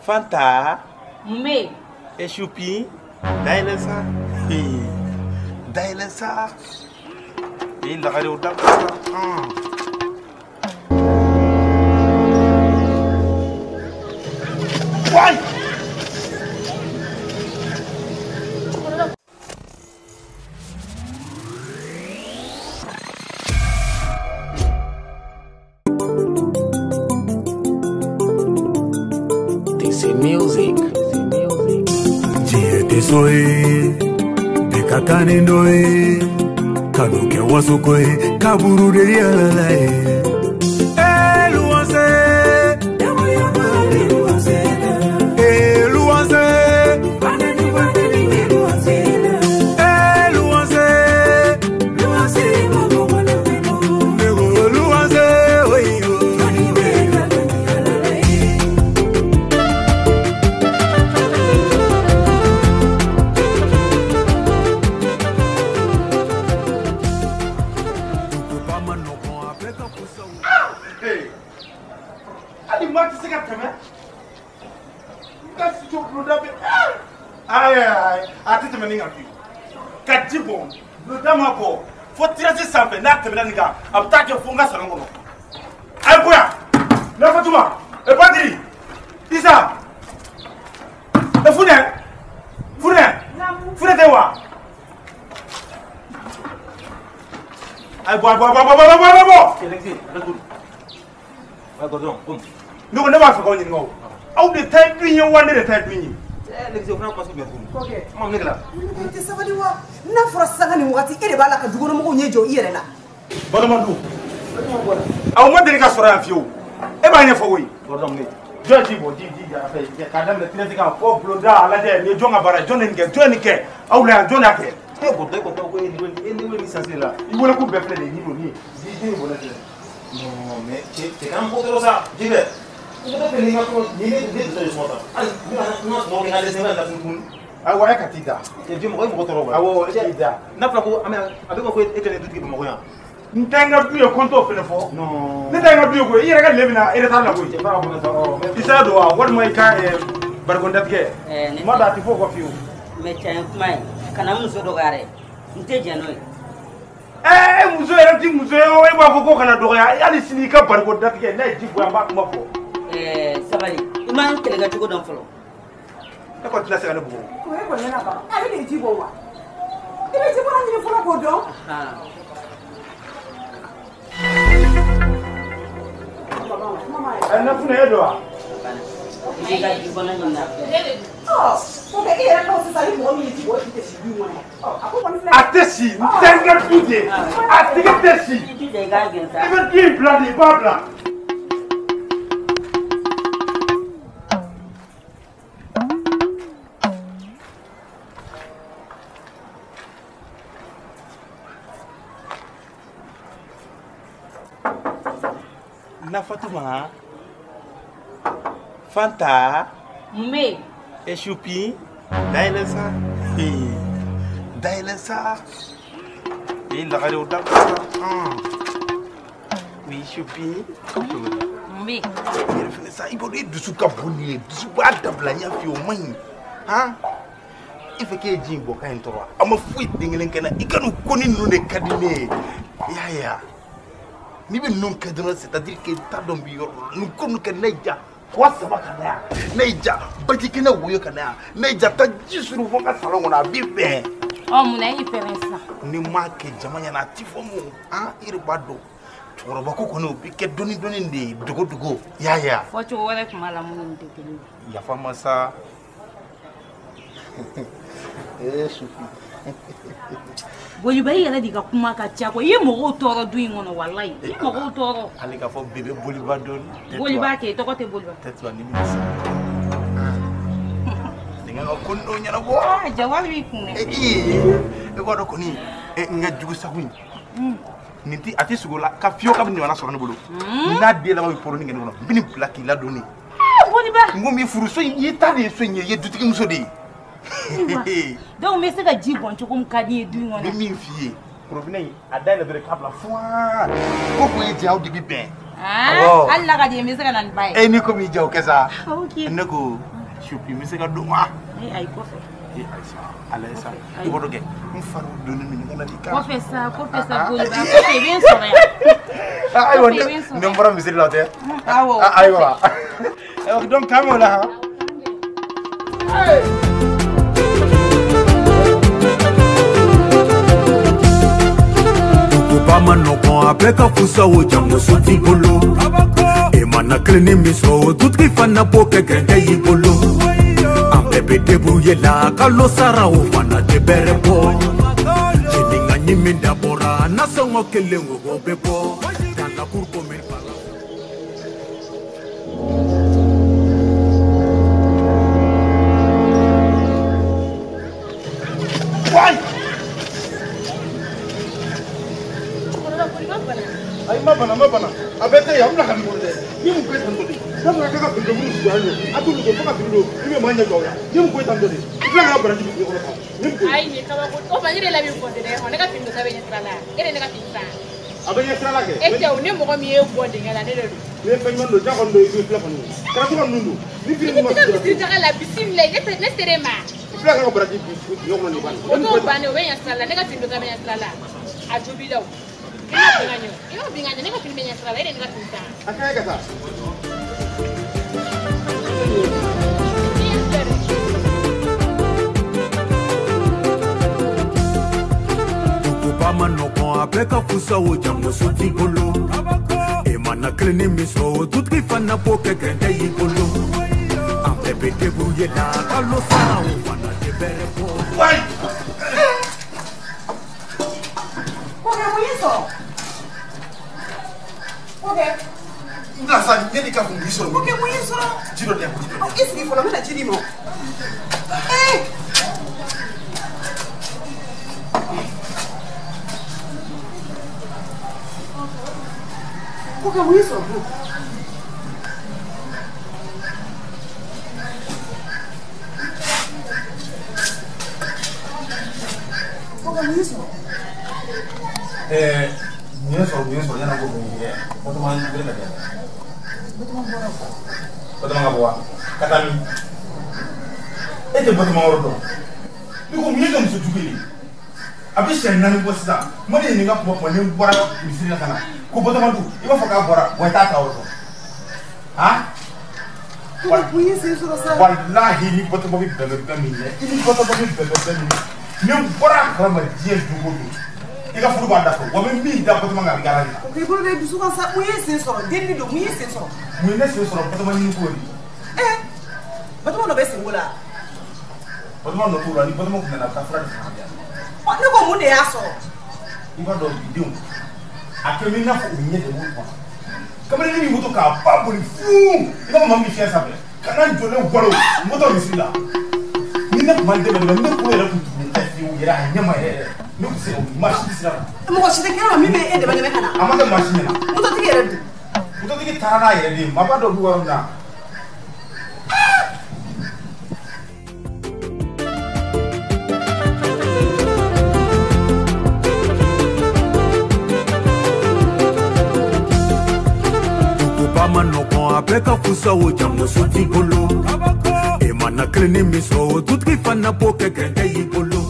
Fanta. Mun bɛ yen? E Choupi. Dayɛlɛ sa. Dayɛlɛ sa. E lagare o dabila sa. Wayi! Music. Diɲɛ tɛ so ye, bɛɛ ka kan ni dɔ ye, kanu kɛ wasoko ye, kaburu de yɛlɛla ye. Eh, luwanse. Eh, luwanse. Eh, luwanse. Ne ko luwanse, oyo. Duguba ma nɔgɔn, a bɛɛ ka fusa o. Hali maa tɛ se ka tɛmɛ n ka studio bulonda bɛ ayi ayi a tɛ tɛmɛ nin kan fiyewu ka ji bɔn bulonda ma bɔ fo tirasi sanfɛ n'a tɛmɛna nin kan a bɛ taa kɛ fo n ka salon kɔnɔ a ye bɔ yan ne Fatuma e Badiri Isa e Funɛ Funɛ Funɛ tɛ wa a ye bɔ a ye bɔ a ye bɔ a ye bɔ a ye bɔ. Ne ko ne b'a fɛ k'aw ɲininka o aw de ta ye du in ye wa ne de ta ye du in ye. Kɔkɛ, i tɛ sabali wa? N'a fɔra sanga ni wagati e de b'a la ka dukɔnɔmɔgɔw ɲɛ jɔ i yɛrɛ la. Balima du aw ma deli ka sɔrɔ yan fiyewu e b'a ɲɛfɔ koyi. Jɔn ji bɔ ji ji a fɛ k'a daminɛ tirasi kan fɔ bulonda a lajɛ nin ye jɔn ka baara ye jɔn de nin kɛ jɔn ye nin kɛ aw la yan jɔn y'a kɛ. I wele k'u bɛɛ filɛ nin ye nin don nin ye ji ji in bɔnɛ filɛ. Non, mais cɛ kana mɔgɔ tɔɔrɔ sa, Jibɛ. I bɛ fɛ nin ka kuma nin ne ne dusu de suma tan. Hali ne ka n ka sunɔgɔ kɛ n ka dɛsɛ n ka lafunufunu. Ayiwa e ka t'i da. Cɛ bi mɔgɔ ye mɔgɔ tɔɔrɔ wa? Awɔ e k'i da. N'a fɔra ko an bɛ a bɛ ko e kɛlen dutigi Bamakɔ yan. N tɛ n ka du ye ko n t'o fɛnɛ fɔ. Non. Ne tɛ n ka du ye koyi i yɛrɛ ka tile bɛna retard la koyi. Cɛ baara kɔnɔ sa ɔ mais I sera don wa walima i ka barikon datigɛ. Ne Kuma dɔ a tɛ fɔ o kɔ fiyewu. Mais tiɲɛ ye kuma ye, kana n muso dɔgɔya dɛ. N tɛ jɛn n'o ye. E muso yɛrɛ ti muso ye o e b'a fɔ ko kana dɔgɔya hali sini i ka bariko datigɛ n'a ye ji bɔ yan n b'a kuma fɔ. Sabali, i ma n kɛlɛkɛcogo dɔn fɔlɔ. E kɔni tɛna se ka ne bugɔ. O ye kɔni na ban. Ale de ye ji bɔ wa? I bɛ ji bɔra ɲini fɔlɔ k'o dɔn. Ɛ ne Funɛ e don wa? I b'i ka ji bɔnna ɲini a fɛ. Ɔ, kɔkɛ e yɛrɛ k'o sisan ni mɔgɔ min ye ji bɔ e tɛ si du in kɔnɔ yan. Ɔ, a ko kɔni filɛ. A tɛ si n tɛ n ka du de a tigi tɛ si I jija i k'a gɛn sa. I bɛ du in bila de i b'a bila. Na Fatuma, Fanta, Mun bɛ yen? e Choupi, dayɛlɛ sa. Dayɛlɛ sa. E lagare o dabila sa. Oui, Choupi. Mun bɛ yen? I yɛrɛ fɛnɛ sa i b'a dɔn e dusu ka bon nin ye dusu b'a dabila n y'a f'i ye o man ɲi han e fɛ k'e ye ji in bɔ k'a ye n tɔɔrɔ a ma foyi den kelen kɛ n na i ka nin ko ni ninnu de ka di ne ye i y'a ye wa n'i bɛ ninnu kɛ dɔrɔn c'est à dire que n t'a dɔn n bɛ yɔrɔ dɔ la nin ko ninnu kɛ ne ja kɔ saba ka na yan ne y'i ja baji kɛnɛ woyo ka na yan ne y'i ja taa ji suru fo n ka salon kɔnɔ a b'i bɛn. Ɔ mun na e y'i pɛrɛn sisan? Ni m'a kɛ jama ɲɛna a ti fɔ mun han i yɛrɛ b'a dɔn cɛkɔrɔba ko kɔni o bɛ kɛ dɔɔni dɔɔni de ye dogo dogo i y'a ye wa. Fɔ cogo wɛrɛ tun b'a la minnu tɛ kelen ye. Yafa ma sa. Ee Sufi. Boliba i yɛrɛ de ka kuma ka ca koyi i ye mɔgɔw tɔɔrɔ du in kɔnɔ walayi i ye mɔgɔw tɔɔrɔ. Hali k'a fɔ bebe Boliba dɔɔni. Boliba kɛ tɔgɔ tɛ Boliba. Tais-toi ni bɛna sa. Nin ka ko dɔw ɲɛnabɔ. Aa jawari b'i kun dɛ. Ee e b'a dɔn kɔni n ka jugu sago in. Nin ti a ti sogo la ka fiyewu k'a bɛ ɲɔgɔnna sɔrɔ ne bolo. N'a den laban bɛ poroni kɛ ne kɔnɔ n bɛ nin bila k'i ladon ne. Boliba. N ko min furu so in i ta de ye so in ye i ye dutigi muso de ye. Donc n bɛ se ka ji bɔn cogo min ka di n ye du in kɔnɔ. N bɛ min f'i ye robinet in a dayɛlɛ dɔrɔn k'a bila fuwa ko ko ye diya aw de bɛ bɛn. Ah, hali n'a ka di ye n bɛ se ka na ni ba ye. E ni ko m'i diya o kɛ sa. Ok. Ne ko Choupi n bɛ se ka don wa? Eh ayi kɔfɛ. Eh ayi sa, ala ye sa. I b'o dɔ kɛ. N fariw donnen don ɲɔgɔn na de kan. Kɔfɛ sa, kɔfɛ sa Koliba, kɔfɛ i bɛ n sɔrɔ yan. Ayiwa ne bɔra misiri la o tɛ? Awɔ. Ayiwa. Donc k'an b'o la han. Duguba ma nɔgɔn a bɛɛ ka fusa o jango t'i bolo e mana kilenin min sɔrɔ o dutigi fana b'o kɛ gɛrɛntɛ y'i bolo an bɛɛ bɛ débrouiller la kalo sara o fana tɛ bɛrɛ bɔ ɲininka ɲi min dabɔra nasɔngɔ kelen o bɛ bɔ dans la cour commune par la. Ayi ma bana ma bana a bɛɛ tɛ yan n bila ka nin bolo dɛ ni mun ko ye tan tɔ de n'a fɔra k'a ka fini don minnu suguya don a t'olu don fo ka fini don i bɛ maa ɲɛ jɔ o la ni mun ko ye tan tɔ de i tila ka baraji bin kɔnɔ kan ni mun ko ye. Ayi nin kabako o ma ne de la bɛ bɔ dɛ ne ka fini don ta bɛ ɲɛ sira la e de ne ka fini san. A bɛ ɲɛ sira la kɛ. E cɛ o ni mɔgɔ min ye bɔ dingɛ la ne de don. Ni ye fɛn ɲuman don ja kɔni don i bɛ filɛ kɔni kana to ka ninnu don ni fini ninnu ma. I tɛ taa misiri taga la bisimila ne sera e ma. I filɛ ka baraji bin dingɛ kɔnɔ nin banni. O t'o bannen o bɛ ɲɛ sira la ne ka fini don ta bɛ ɲɛ sira la a jo b'i la o. I b'a bin ka ɲɛ ne ka fini bɛ ɲɛ sira la e de ne ka fini san. A ka ɲi ka taa. Duguba ma nɔgɔn a bɛɛ ka fusa o jango t'i bolo e mana kilenin min sɔrɔ o dutigi fana b'o kɛ gɛrɛntɛ y'i bolo an bɛɛ bɛ débrouiller la kalo sara o fana tɛ bɛrɛ bɔ. Kɔkɛ mun y'i sɔrɔ? Kɔkɛ. N bɛna sa ne de ka kun k'i sɔrɔ. Kɔkɛ mun y'i sɔrɔ? Ji dɔ di yan. I sigi fɔlɔ n bɛna ji d'i ma. Ee. Kɔkɛ mun y'i sɔrɔ? Kɔkɛ mun y'i sɔrɔ? Mun ye sɔrɔ mun ye sɔrɔ yan'a ko mun ye Batoma wele ka di yan. Batoma bɔra ko. Batoma ka bɔ wa? Ka taa min? E tɛ Batoma yɔrɔ dɔn. Ne ko mun ye ka muso jugu ye? A bɛ siɲɛ 4 bɔ sisan. Ma ne ɲininka kuma kuma ni n bɔra misiri la ka na ko Batoma dun i b'a fɔ k'a bɔra wa i t'a ta yɔrɔ dɔn. Han? Mun y'i sen sɔrɔ sa? Walahi ni Batoma bɛ bɛnbɛn min kɛ i ni Batoma bɛ bɛnbɛn min kɛ ni n bɔra a kalama diɲɛ don o don. I ka furu b'a da fɔ wa n bɛ min da Batoma kan a bɛ kɛ ala de la. O k'i bolo bɛ dusu kan sa mun y'i sen sɔrɔ delili don mun y'i sen sɔrɔ. Mun ye ne sen sɔrɔ Batoma ɲini ko de. Ee Batoma nɔ bɛ senko la. Batoma nɔ t'o la ni Batoma tun nana a bɛ taa fura de san ka di yan. Ɔ ne ko mun de y'a sɔrɔ. I b'a dɔn bidenw a kɛ bɛ i n'a fɔ u ɲɛ de b'u kɔnɔ. Kamalen min moto k'a ba boli fuu i b'a fɔ maa min bɛ fiɲɛ sanfɛ ka na jɔlen walo moto misiri la. Ni ne tun ma dɛmɛ ne kolo yɛrɛ tun tugulen tɛ fiyewu yɛrɛ a ɲɛ ma yɛrɛ yɛrɛ. Ne tun se ka maa si sira la. Mɔgɔ si tɛ kɛnɛ ma min bɛ e dɛmɛ dɛmɛ ka na. A ma kɛ maa si ɲɛna. Mototigi yɛrɛ dun. Mototigi taara n'a yɛrɛ de ye maaba dɔ bɛ yɔrɔ min na. Duguba ma nɔgɔn a bɛɛ ka fusa o jango t'i bolo e mana kilenin min sɔrɔ o dutigi fana b'o kɛ gɛrɛntɛ y'i bolo.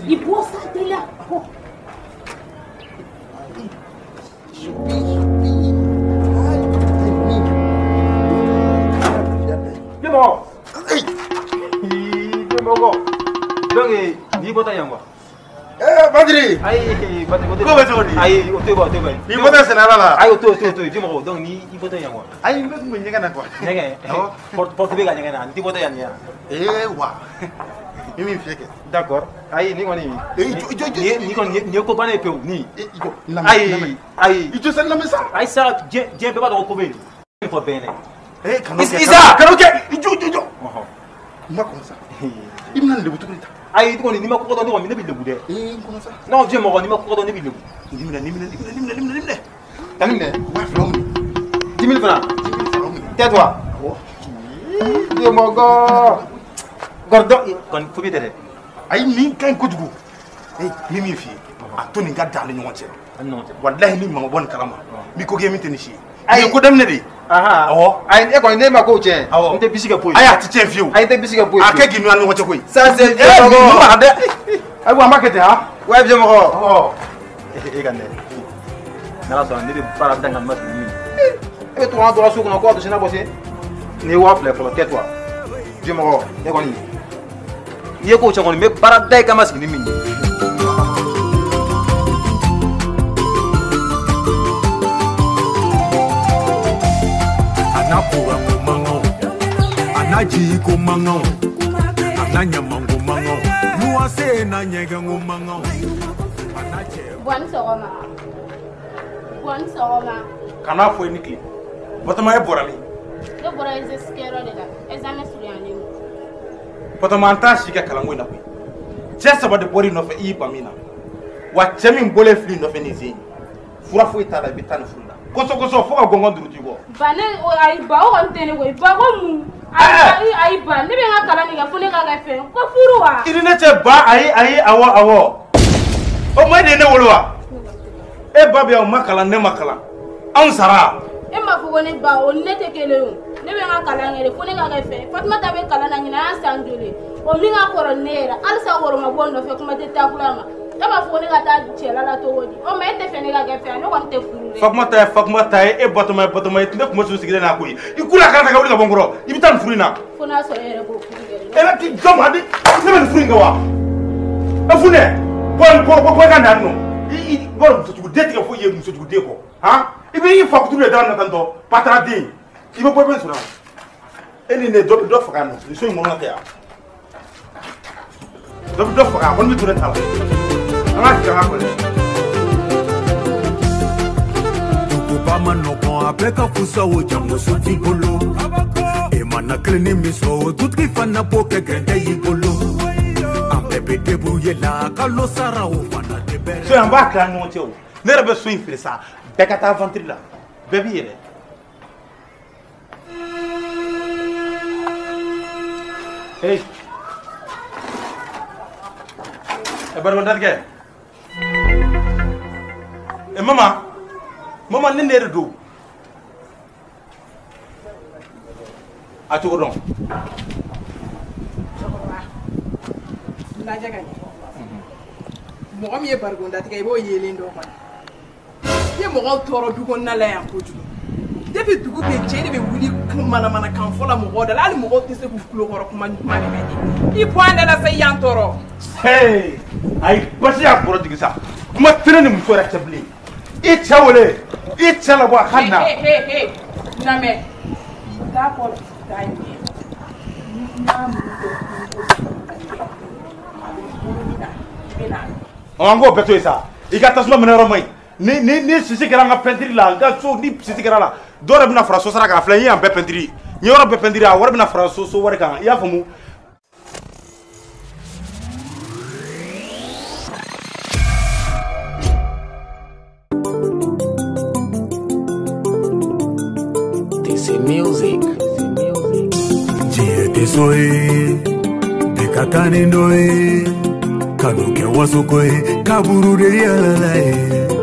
I bɔ sa teliya. Mɔgɔ. Mɔgɔ. Donc n'i bɔtɔ yan quoi. Badiri. Ayi Badiri. Ko bɛ cogo di? Ayi o to yen o to yen. N'i bɔtɔ sɛnɛla la. Ayi o to yen o to yen mɔgɔ donc n'i bɔtɔ yan quoi. Ayi n bɛ tun bɛ ɲɛgɛn na quoi. Ɲɛgɛn. Awɔ. Porte bɛ ka ɲɛgɛn na n t'i bɔtɔ yan nin yan. Ee wa. Ni min fiyɛ kɛ. D'accord. Ayi ni kɔni. Jɔ. Ni kɔni nin ye ko bannen ye pewu ni. I jɔ. Ayi ayi. I jɔ sa lamɛn sa. Ayi sa diɲɛ bɛɛ b'a dɔn ko ko bɛ yen. Nin fɔ bɛɛ ɲɛna. Ee kan'o kɛ. Isa kan'o kɛ. I jɔ. N ma kɔnɔ sa. I bɛna nin lebu tuguni ta. Ayi kɔni n'i ma kɔkɔ dɔn ne kɔni ne b'i lebu dɛ. Ee n kɔnɔ sa. Non diɲɛ mɔgɔ n'i ma kɔkɔ dɔn ne b'i lebu. Nin minɛ nin minɛ nin minɛ nin minɛ nin minɛ. Ka nin minɛ. 2000 minɛ. 10 000 francs. 10 000 francs minɛ. Tais-toi. Awɔ. Diɲɛ mɔgɔ. Gordon kɔni fobi tɛ dɛ. Ayi nin ka ɲi kojugu. Ni min f'i ye a to nin ka dan ni ɲɔgɔn cɛ walahi ni mama bɔ nin kalama n b'i ko kɛ min tɛ nin si ye ayi ko daminɛ de. Awɔ ayi e kɔni ne ma ko tiɲɛ n tɛ bisi kɛ foyi ayi a tɛ tiɲɛ fiyewu ayi n tɛ bisi kɛ foyi a kɛ k'i n'an ɲɔgɔn cɛ koyi. Ça c'est vieux mɔgɔ mara dɛ ayiwa an b'a kɛ ten han. Ouais vieux mɔgɔ e ka nɛ n'ala sɔnna ne bɛ baara da n ma sigi min e bɛ to an dɔrɔn so kɔnɔ ko a dusu na bɔ se nin ye 2000 fɔlɔ kɛ toi vieux mɔgɔ ne kɔni n'i ye ko tiɲɛ kɔni n bɛ baara da i kan ma sigi ni min ye. A n'a kuranko mankan a n'a jiko mankan a n'a ɲamanko mankan luwanse n'a ɲɛgɛnko mankan a n'a cɛ. Bɔ ni sɔgɔma. Bɔ ni sɔgɔma. Kana fɔ i ni tile Batoma e bɔra min? Ne bɔra exercice kɛyɔrɔ de la examen surunyalen don. Batoma an t'a si kɛ kalanko in na koyi cɛ saba de bɔr'i nɔfɛ i y'i ban min na wa cɛ min bɔlen fil'i nɔfɛ nin sen in fura foyi t'a la i bɛ taa nin furu la kosɔ kosɔ fo ka gɔngɔn duuru t'i kɔ. Ba ne ayi ba o kɔni tɛ ne koyi ba ko mun ayi ayi ba ne bɛ n ka kalan de kɛ fo ne ka kɛ fɛn ko furu wa. I ni ne cɛ ba ayi ayi awɔ awɔ o ma e de ye ne wolo wa e ba bɛ yan o ma kalan ne ma kalan anw sara. E m'a fɔ ko ne ba o ni ne tɛ kelen ye o ne bɛ n ka kalan kɛ de fo ne ka kɛ fɛn Fatumata bɛ kalan na ɲinan y'a san joli o min ka kɔrɔ ni ne yɛrɛ halisa woro ma bɔ n nɔfɛ kuma tɛ takula ma e m'a fɔ ko ne ka taa cɛla la cogo di o ma e tɛ fɛ ne ka kɛ fɛn ne kɔni tɛ furu dɛ. Fatumata ye Fatumata ye e Batoma ye Batoma ye ne kun bɛ so sigilen n'a ko ye i kula a kan ta ka wuli ka bɔ n kɔrɔ i bɛ taa nin furu in na. Fo n'a sɔrɔ e yɛrɛ b'o furu kɛ. E bɛ t'i jɔ ma ne bɛ nin furu in kɛ wa e funɛ bɔ bɔ bɔ i ka na yan nɔ i bɔ musojuguden tigɛ foyi ye musojuguden kɔ han i bɛ i fa kuturu de da na tantɔ pataraden i bɛ bɔ i bɛ n sɔrɔ yan e ni ne dɔ bɛ dɔ faga yan nɔ nin so in kɔnɔ tɛ yan dɔ bɛ dɔ faga a kɔni bɛ to ne ta la an ka sigi an ka kɔlɛ. Duguba ma nɔgɔn a bɛɛ ka fusa o jango so t'i bolo e mana kilenin min sɔrɔ o dutigi fana b'o kɛ gɛrɛntɛ y'i bolo an bɛɛ bɛ débrouiller la kalo sara o fana tɛ bɛrɛ. So in an b'a tila an ni ɲɔgɔn cɛ o ne yɛrɛ bɛ so in feere sa bɛɛ ka taa aventure la bɛɛ b'i yɛrɛ. Hey. E barika e mama mama ne de don a cogo dɔn. Cɛkɔrɔba lajɛ ka ɲɛ mɔgɔ min ye barikondatigɛ i b'o yelen dɔn kɔni i ye mɔgɔw tɔɔrɔ du kɔnɔna la yan kojugu depuis dugu bɛ jɛ e de bɛ wuli manamanakan fɔ la mɔgɔw da la hali mɔgɔw tɛ se k'u tulo kɔrɔ kuma ɲuman de mɛn i bɔ an da la sa i y'an tɔɔrɔ. Hey ayi basi y'a kɔrɔ jigin sa kuma tɛ ne ni muso yɛrɛ cɛ bilen i cɛ wele i cɛ labɔ a ka na. Lamɛn bi t'a kɔ bi t'a ɲɛ n'a mun bɛ a bɛ bolo min na i bɛ na. Ɔ an k'o bɛɛ to yen sa i ka tasuma minɛ yɔrɔ man ɲi ni sisi kɛra an ka pɛntiri la n ka so ni sisi kɛra la dɔw yɛrɛ bɛna fara so sara kan a filɛ n ye yan bɛɛ pɛntiri n ye yɔrɔ bɛɛ pɛntiri a wari bɛna fara so wari kan i y'a faamu. Music. Diɲɛ tɛ so ye bɛɛ ka taa ni dɔ ye kanu kɛ wasoko ye kaburu de yɛlɛla ye.